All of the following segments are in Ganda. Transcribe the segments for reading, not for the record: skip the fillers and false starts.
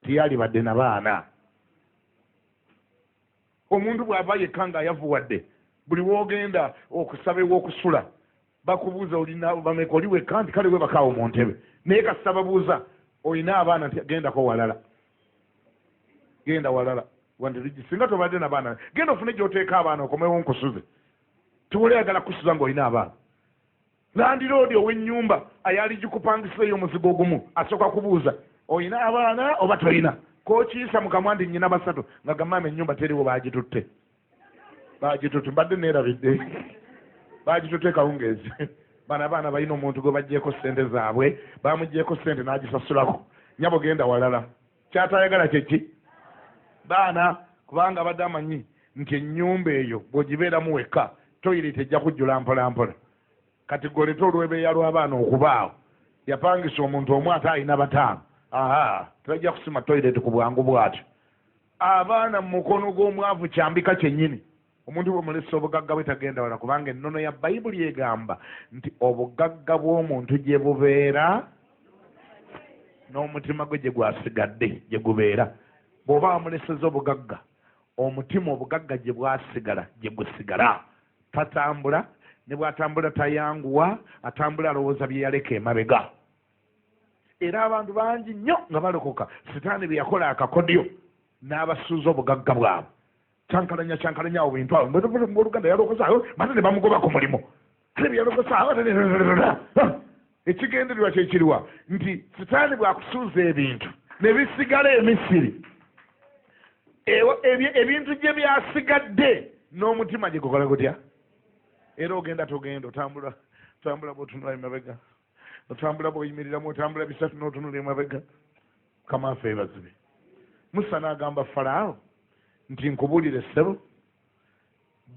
Teyalibadde na baana. Omuntu bw'aba yekka ng'ayavuwadde, buli w'ogenda okusaba ew'okusula bakubuuza olina bameka, oli wekka nti kale webakaawo mu ntebe. Naye kasita babuuza olina abaana nti gendako walala, genda walala, singa tobadde na baana genda ofune gy'oteeka abaana okomewo nkusuze. Tewali ayagala kukusuza ng'olina abaana. Landiroodi ow'ennyumba ayali gikupangisa ey'omuzigo ogumu asooka kubuuza olina abaana oba tolina. Kookiyisa mu kamwa nti nnyina basatu nga gamaama ennyumba teriwo, baagitutte, baagitutte, mbadde neerabidde, baagitutte kawungeezi. Bano abaana balina omuntu gwe baggyeko ssente zaabwe, bamuggyeko ssente n'agisasulako. Nyabo genda walala. Kyatayagala kyeki? Baana, kubanga abadde amanyi nti ennyumba eyo bw'ogibeeramu wekka toyireti ejja kujjula mpola mpola. Kati goleta olwebeeya lw'abaana okubaawo, yapangisa omuntu omu ate alina bataano. Aha, tebajja kusima toyireti ku bwangu bw'atyo. Abaana mu mukono gw'omwavu kyambika kyennyini. Omuntu bw'omulesa obugagga bwe tagenda wala, kubanga ennono ya Bayibuli egamba nti obugagga bw'omuntu gye bubeera n'omutima gwe gye gwasigadde gye gubeera. Bw'oba wamuleseza obugagga, omutima obugagga gye bwasigala gye gusigala. Tatambula, ne bw'atambula tayanguwa, atambula alowooza bye yaleka emabega. Era abantu bangi nnyo nga balokoka, Sitaani bye yakola akakodyo n'abasuuza obugagga bwabwe. Kyankalanya kyankalanya awo bintu awo oluganda yalokosa mate ne bamugoba ku mulimu, ate bye yalokosa ekigendererwa kyekiriwa nti Sitaani bw'akusuuza ebintu ne bisigala e Misiri, ebintu gye byasigadde n'omutima gye gukola gutya? Era ogenda togenda, otambula otambula bw'otunula emabega, otambula bw'oyimiriramu, otambula bisatu n'otunula emabega. Mukama waffe yeebazibwe. Musa n'agamba Falaawo nti nkubuulire ssebo,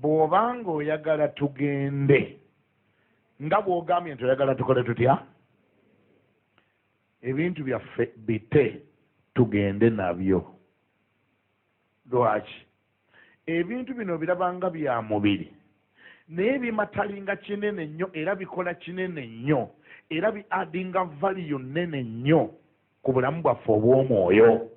bw'obanga oyagala tugende nga bw'ogambye nti oyagala tukole tutya, ebintu byaffe bite tugende nabyo. Lwaki? Ebintu bino birabanga bya mubiri, naye bimatalinga kinene nnyo, era bikola kinene nnyo, era bi addinga value nnene nnyo ku bulamu bwaffe obw'omwoyo.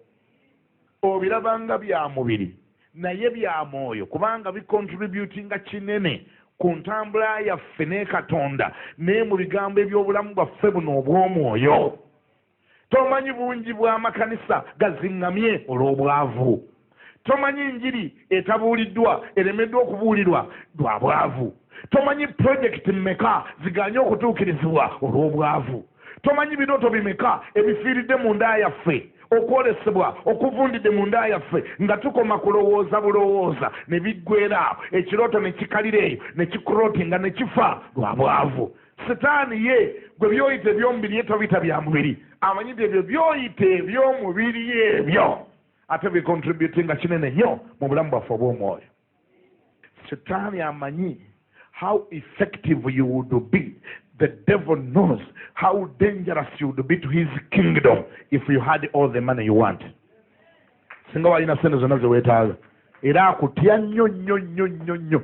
Obirabanga bya mubiri naye bya mwoyo, kubanga bicontributinga kinene ku ntambula yaffe ne Katonda naye mu bigambo eby'obulamu bwaffe buno obw'omwoyo. Tomanyi bungi bw'amakanisa gaziŋŋamye olw'obwavu. Tomanyi njiri etabuuliddwa eremeddwa okubuulirwa lwa bwavu. Tomanyi pulojekiti mmeka ziganye okutuukirizibwa olw'obwavu. Tomanyi birooto bimeka ebifiiridde mu nda yaffe, okwolesebwa okuvundidde mu nda yaffe nga tukoma kulowooza bulowooza ne biggwera awo, ekirooto ne kikalira eyo ne kikurotinga ne kifa lwa bwavu. Sitaani ye gwe by'oyita eby'omubiri ye tobiyita bya mubiri, amanyi nti ebyo by'oyita eby'omubiri ebyo ate bicontributinga kinene nnyo mu bulamu bwaffe obw'omwoyo. Sitaani amanyi how effective you would be. The devil knows how dangerous you would be to his kingdom if you had all the money you want. Singa walina sente zonna ze weetaaga, era akutya nnyo nnyo nnyo nnyo nnyo.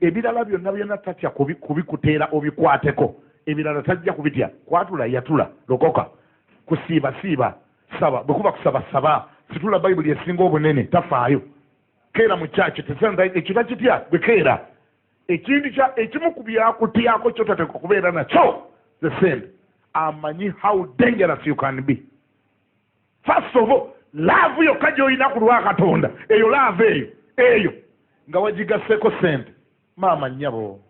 Ebirala byonna byonna tatya kubikuteera obikwateko, ebirala tajja kubitya. Kwatula, yatula, lokoka, kusiiba siiba, saba, bwe kuba kusaba saba, situla Bayibuli esinga obunene, tafaayo. Keera mu kyaki ekyo takitya, gwe keera. Ekintu kya ekimu ku byakutyako kyotateekwa kubeera nakyo the sente. Amanyi how dangerous you can be. First of all, love yokka gy'olina ku lwa Katonda, eyo love eyo eyo nga wagigasseeko sente, maama nnyabo,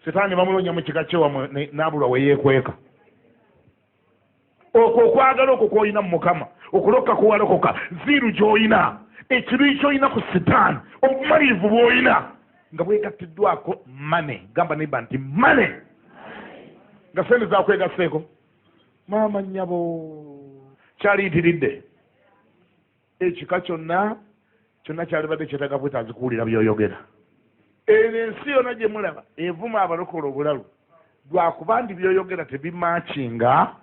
Sitaani bamuloonya mu kika kyewamwe n'abulwa we yeekweka. Okwo okwagala okwo kw'olina mu Mukama, okulokoka kuwalokoka, ziiru gy'olina, ekiruyi ky'olina ku Sitaani, obumalirivu bw'olina nga bwegattiddwako money. Gamba neighbour nti money, nga sente zakwegasseeko, maama nnyabo, kyaliyitiridde. Ekika kyonna kyonna kyalibadde kyetaaga bwetaazi kuwulira by'oyogera. Eno ensi yonna gye mulaba evuma abalokola obulalu lwakuba nti by'oyogera tebimakinga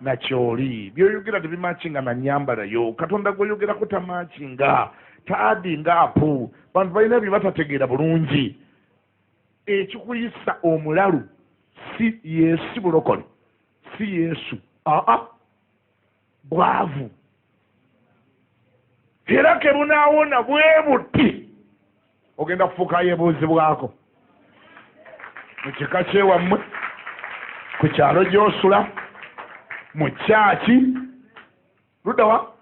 nakyoli, by'oyogera tebimakinga na nyambala yo. Katonda gw'oyogerako tamakinga, taaddinga up. Bantu balina bye batategeera bulungi. Ekikuyisa omulalu si Yesu, bulokole si Yesu, aa bwavu. Era ke bunaawona bwe buti ogenda kufuuka yeebuuzibwako mu kika kyewammwe, ku kyalo gy'osula, mu kyaki luddawa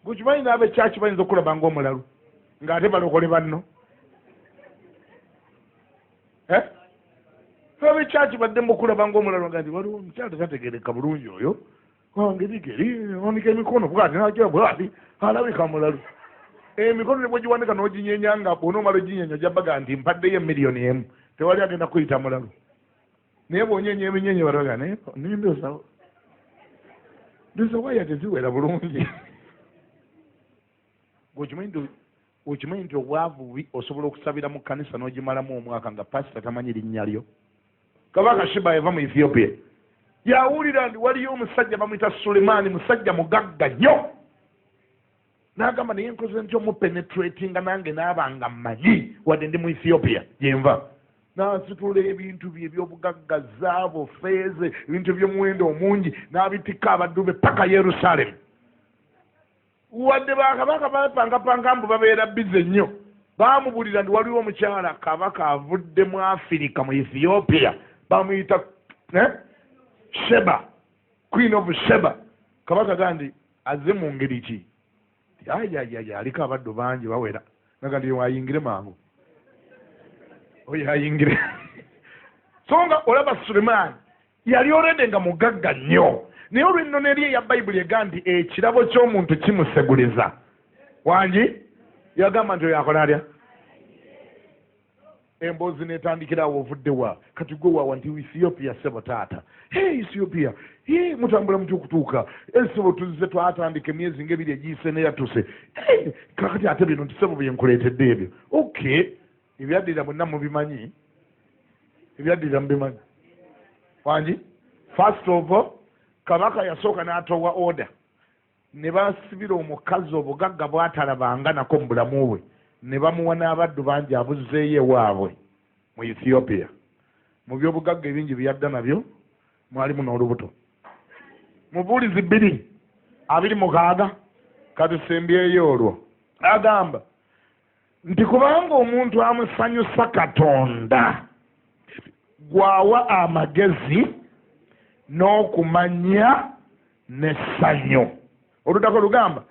gukimanyi n'abekyaki bayinza okulaba ng'omulalu ng'ate balokole banno. Abekyaki badde mukulaba ng'omulalu nga nti waliwo omukyala tategeereka bulungi oyo wangerigeri wanika emikono bwati nagira bwati alabika mulalu. Emikono ne bwegiwanika n'oginyenya nga bw'onoomala oginyenya ojja baga nti mpaddeyo emiliyoni emu, tewali agenda kuyita mulalu. Naye bw'onyenya eminyenye balaga naye ndoza ndoza waya teziwera bulungi. Okimanyi nti obwavu bubi, osobola okusabira mu kkanisa n'ogimalamu omwaka nga pasita tamanyi linnya lyo. Kabaka Sheba yava mu Ethiopia, yawulira nti waliyo omusajja bamuyita Sulemaani, musajja mugagga nnyo. N'agamba naye nkoze ntya omupenetratinga nange naaba nga mmanyi wadde ndi mu Ethiopia gyenva. N'asitula ebintu bye eby'obugagga, zaabu, feeze, ebintu eby'omuwendo omungi, n'abitikka abaddu be paka Yerusaalemu. Wadde bakabaka bapangapanga mbu babeera bize nnyo, baamubulira nti waliwo omukyala kabaka avudde mu Afirika mu Ethiopia, bamuyita Sheba, Queen of Sheba. Kabaka gandi azze mu ngeri ki? Ayayaya, aliko abaddu bangi bawera. Naga nti ayingire mangu, oyo ayingire. So nga olaba Sulemaani yali olwedde nga mugagga nnyo, naye olw'ennono eri eya Bayibuli ega nti ekirabo ky'omuntu kimuseguliza wangi, yagamba nti oyo akola atya? Emboozi n'etandikira awo, ovudde wa? Kati gwe waawa? Nti Ethiopia ssebo taata. Hey, Ethiopia, hey, mutambula mutya okutuuka esebo? Tuzze twatandika emyezi ng'ebiri egiyise neyatuse. Hey, kakati ate bino nti ssebo byenkuleetedde ebyo. Okay, ebyaddirira mwenna mubimanyi, ebyaddirira mubimanyi wangi. First of all, kabaka yasooka n'atowa order ne basibira omukazi obugagga bw'atalabanga nako mu bulamu bwe, ne bamuwa n'abaddu bangi abuzzeeyo ewaabwe mu Ethiopia. Mu byobugagga ebingi byeyadda nabyo mwalimu n'olubuto. Mubuulizi 2:26 katusembyeyo olwo agamba nti kubanga omuntu amusanyusa Katonda gwawa amagezi n'okumanya n'essanyu. Oluddako lugamba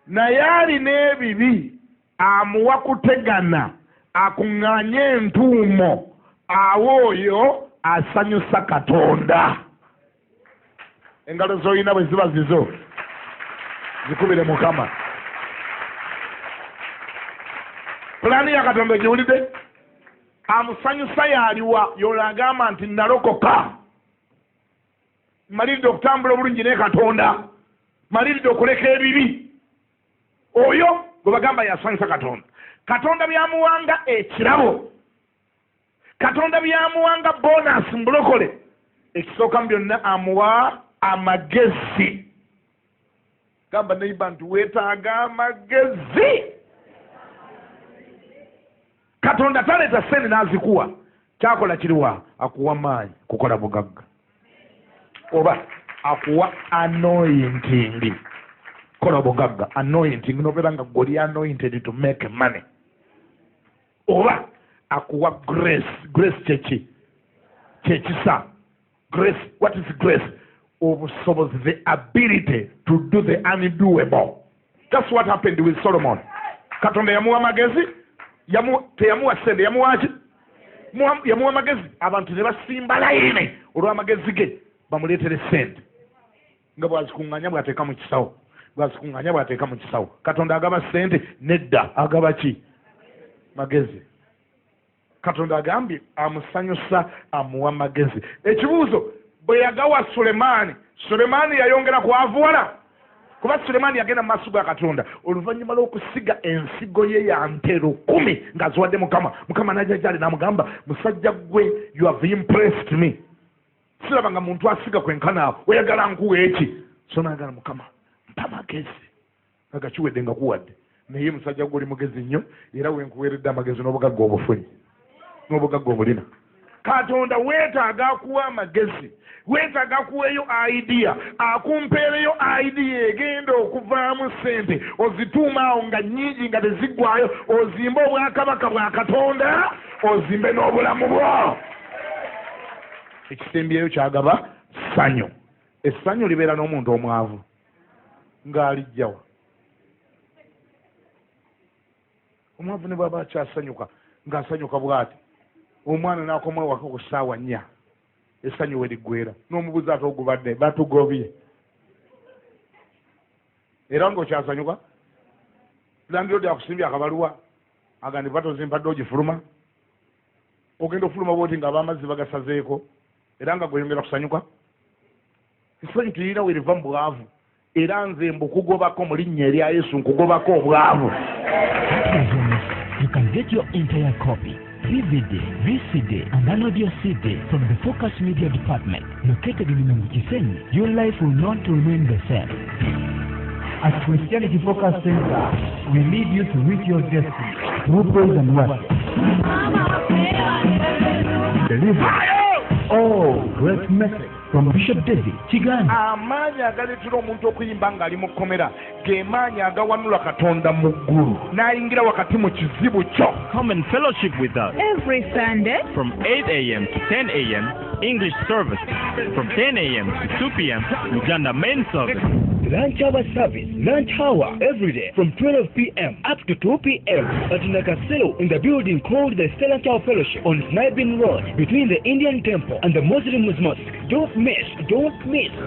naye alina ebibi amuwa kutegana akuŋŋaanye entuumo, awo oyo asanyusa Katonda. Engalo z'olina bwe ziba zizo zikubire Mukama. Pulaani ya Katonda ogiwulidde? Amusanyusa yaliwa? Yola agamba nti nalokoka, maliridde okutambula obulungi ne Katonda, maliridde okuleka ebibi. Oyo gwe bagamba yasanyusa Katonda. Katonda byamuwanga ekirabo, Katonda byamuwanga bonus mu bulokole, ekisooka mu byonna amuwa amagezi. Gamba neiba nti weetaaga amagezi. Katonda taleeta sente n'azikuwa, kyakola kiriwa? Akuwa maanyi kukola bugagga, oba akuwa anointing kola bugagga, anointing nobeera nga gwoli anointed to make money, oba akuwa grace. Grace kyeki? Kyekisa. Grace, what is grace? Obusobozi, the ability to do the undoable. That's what happened with Solomon. Katonda yamuwa magezi, teyamuwa sente, yamuwaki? Yamuwa magezi. Abantu ne basimba layini olw'amagezi ge bamuleetere sente, nga bwazikuŋŋanya bw'ateeka mu kisawo, bwazikuŋŋanya bw'ateeka mu kisawo. Katonda agaba sente? Nedda. Agaba ki? Magezi. Katonda agambye amusanyusa amuwa magezi. Ekibuuzo, bwe yagawa Sulemaani, Sulemaani yayongera kwavuwala? Kuba Sulemaani yagenda mu maaso ga Katonda oluvannyuma lw'okusiga ensigo ye ya nte 1000 ng'aziwadde Mukama. Mukama n'ajja gyali n'amugamba, musajja gwe, you have impressed me, siraba nga muntu asiga kwenkana awo, oyagala nkuwa eki? So naagala, Mukama mpa magezi. Aga kiwedde nga kuwadde, naye musajja gwe oli mugezi nnyo, era wenkuweeredde amagezi n'obugagga obufunyi n'obugagga obulina. Katonda weetaaga akuwa amagezi, weetaaga akuweeyo idea, akumpeereyo idea egenda okuvaamu ssente, ozituuma awo nga nnyingi nga teziggwayo, ozimbe obwakabaka bwa Katonda, ozimbe n'obulamu bwo. Ekisembyeyo kyagaba ssanyu. Essanyu libeera n'omuntu omwavu ng'alijjawa. Omwavu ne bw'aba akyasanyuka ng'asanyuka bw'ati, omwana n'akoma ewaka ku ssaawa 4, essanyu we liggweera, n'omubuuza ate ogubadde batugobye, era ng'okyasanyuka. Landiroodi akusimbye akabaluwa agandi batozimpadde ogifuluma, ogenda ofuluma bw'oti ng'ab'amazzi bagasazeeko, era nga gweyongera kusanyuka. Essanyu terina we liva mu bwavu, era nze mbukugobako mu linnya erya Yesu, nkugobako obwavu. You can get your entire copy, DVD, VCD, and an audio CD from the Focus Media Department, located in Kisenyi. Your life will not remain the same. At Christianity Focus Center, we lead you to reach your destiny through praise and worship. Deliverance. Oh, great message from Bishop David Kiganda. Amaanyi agaleetera omuntu okuyimba ng'ali mu kkomera ge maanyi agawanula Katonda mu ggulu n'ayingira wakati mu kizibu kyo. Come and fellowship with us every Sunday from 8 a.m. to 10 a.m. English service, from 10 a.m. to 2 p.m. Uganda main service. Lunch hour service, lunch hour every day from 12 p.m. up to 2 p.m. at Nakasero in the building called the Stellar Tower Fellowship on Sniping Road between the Indian Temple and the Muslim Mosque. Don't miss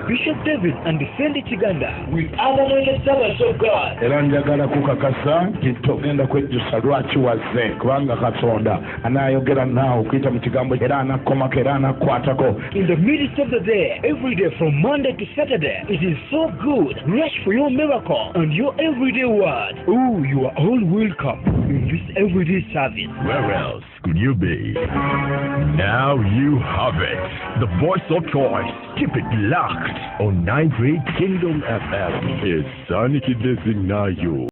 Bishop David and Sandy Kiganda with other anointed servants of God. Era njagala kukakasa nti togenda kwejjusa lwaki wazze, kubanga Katonda anaayogera naawe okuyita mu kigambo, era anakkomako, era anakukwatako. In the midst of the day, every day from Monday to Saturday, it is so good. Rush for your miracle and your everyday word. Oh, you are all welcome in this everyday service. Where else could you be? Now you have it. The voice of choice. Keep it locked on 93 Kingdom FM. It's Sunny Kidesinayo.